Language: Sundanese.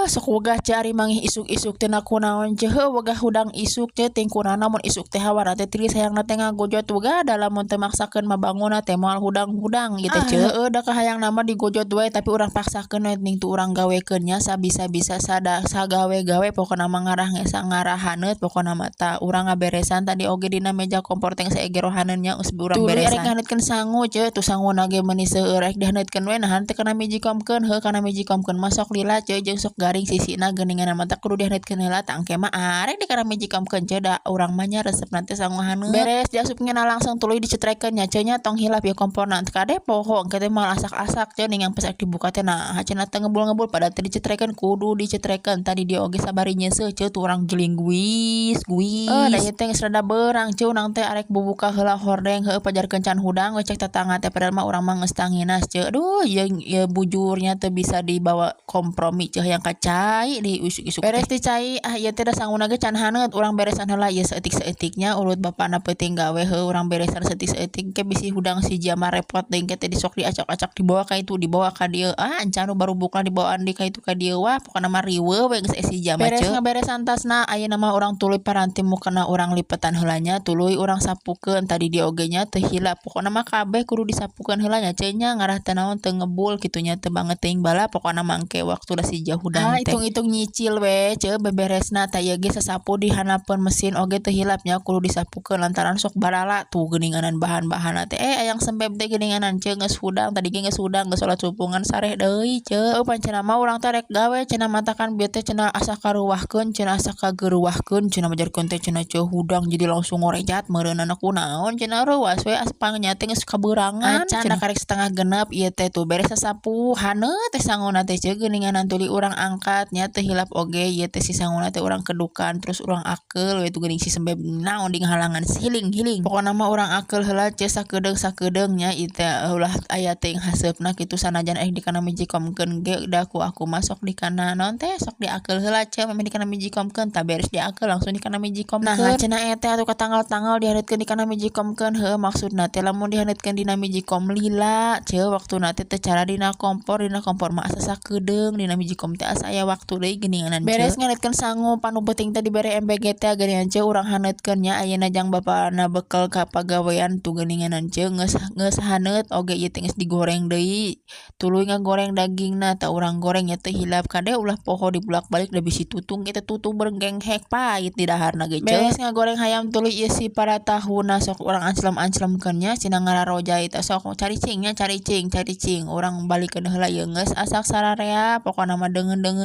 Sok wegah ce ari mangih isuk-isuk teh kunaon ce, heuh, wegah hudang isuk ce ting kunaon mun isuk teh hawana teh tiris, hayangna teh ngagojot wegah, da lamun teu maksakeun mah bangunna teh moal hudang-hudang gitu ce. Heueuh, da kahayangna mah digojot we, tapi urang paksakeun we ning tu urang gawekeun nya sabisa-bisa, sada sagawe-gawe, pokona mah ngarah ngesa ngarah haneut pokona mah. Tah, urang ngaberesan tadi oge dina meja kompor teh geus aya gerohaneun nya, geus urang beresan. Tuluy arek ngahaneutkeun sangu ce, tuh sanguna ge meuni seueur, rek dihaneutkeun we nahan teu kana mijikomkeun. Heuh, kana mijikomkeun mah sok lila ce jeung sok garing sisina geuningan, mah kudu dihaneutkeun heula. Tah, engke mah arek di kana mijikomkeun ce, da urang mah nya resepna teh sangu haneut. Beres diasupkeun langsung tuluy dicetrekeun nya ce nya, tong hilap ya komporna, kade poho engke teh moal asak-asak ce. Ningang pas arek dibuka teh nah cenah teu ngebul-ngebul, padahal teh dicetrekeun, kudu dicetrekeun. Tadi dia oge sabari nyeuseuh ce, tuh urang giling guis guis. Da ieu teh geus rada beurang ce, urang teh arek bubuka heula hordeng. Heueuh, pajarkeun can hudang we cek tetangga teh, padahal mah urang mah geus tanginas ce. Aduh, jeung ieu bujurnya teu bisa dibawa kompromi ce, hayang ka cai di isuk-isuk. Beres di cai, ah, ieu teh da sanguna ge can haneut, urang beresan heula ieu saeutik-saeutiknya, urut bapana peuting gawe. Heuh, urang beresan saeutik-saeutik ke bisi hudang si mah repot deui teh, disok diacak-acak, dibawa ka itu, dibawa ka dieu, ah, encan nu barubukna dibawaan di ka itu ka dieu, wah, pokona mah riweuh we geus si mah. Beres ngaberesan tasna, ayeuna mah urang tuluy paranti mukena urang lipetan heula nya, tuluy urang sapukeun tadi di oge nya, teu hilap, pokona mah kabeh kudu disapukeun heula nya ce nya, ngarah teu naon, teu ngebul kitu nya, teu banget teuing bala pokona mah engke waktu da si hudang teh. Hitung-hitung nyicil we ce beberesna. Tah, ieu ge sasapu di handapeun mesin oge teu hilap nya, kudu disapukeun lantaran sok barala tuh geuninganan bahan-bahanna teh. Ayang sembeb teh geuninganan ce, geus hudang tadi ge, geus hudang, geus salat subuh ngan sareh deui ce. Heuh, pancena mah urang teh rek gawe cenah, matakan bieu teh cenah asa karuwahkeun cenah, asa kageruwahkeun cenah, majarkeun teh cenah ce hudang jadi langsung ngorejat meureunana, kunaon cenah, reuwas we pangnya teh geus kabeurangan cenah. Karek 5.30 ieu teh tuh beres sasapu, haneut teh sanguna teh ce geuninganan, tuluy urang angkat nya. Teu hilap oge ieu teh si sanguna teh urang kedukan, terus urang akeul we tuh geuning si sembeb naon di ngahalangan hiling-hiling. Pokona mah urang akeul heula ce sakedeung-sakedeung nya, ieu teh ulah aya teuing haseupna kitu, sanajan di kana mijikomkeun ge da ku aku mah sok di kana naon teh, sok diakeul heula ce memeh di kana mijikomkeun. Tah, beres diakeul langsung di kana mijikomkeun. Nah, cenah eta atuh katanggal-tanggal dihaneutkeun di kana mijikomkeun? Heueuh, maksudna teh lamun dihaneutkeun dina mijikom lila ce waktuna teh, teu cara dina kompor, dina kompor mah asa sakedeung, dina mijikom teh asa aya waktu deui geuninganan ce. Beres ngahaneutkeun sangu panu peuting teh dibere MBG teh geuningan ce, urang haneutkeun nya ayeuna jang bapana bekel ka pagawean tuh geuninganan ce, geus geus haneut oge ieu teh geus digoreng deui, tuluy ngagoreng dagingna. Tah, urang goreng nya teu hilap, kade ulah poho dibulak-balik, da bisi tutung kita tutung bergenghek pahit di daharna ge ce. Beres ngagoreng hayam, tuluy ieu si paratahuna sok urang anclem-anclemkeun nya, cenah ngararojai teh sok caricing nya, caricing caricing, urang balikeun heula ieu geus asak sararea, pokona mah deungeun-deungeun.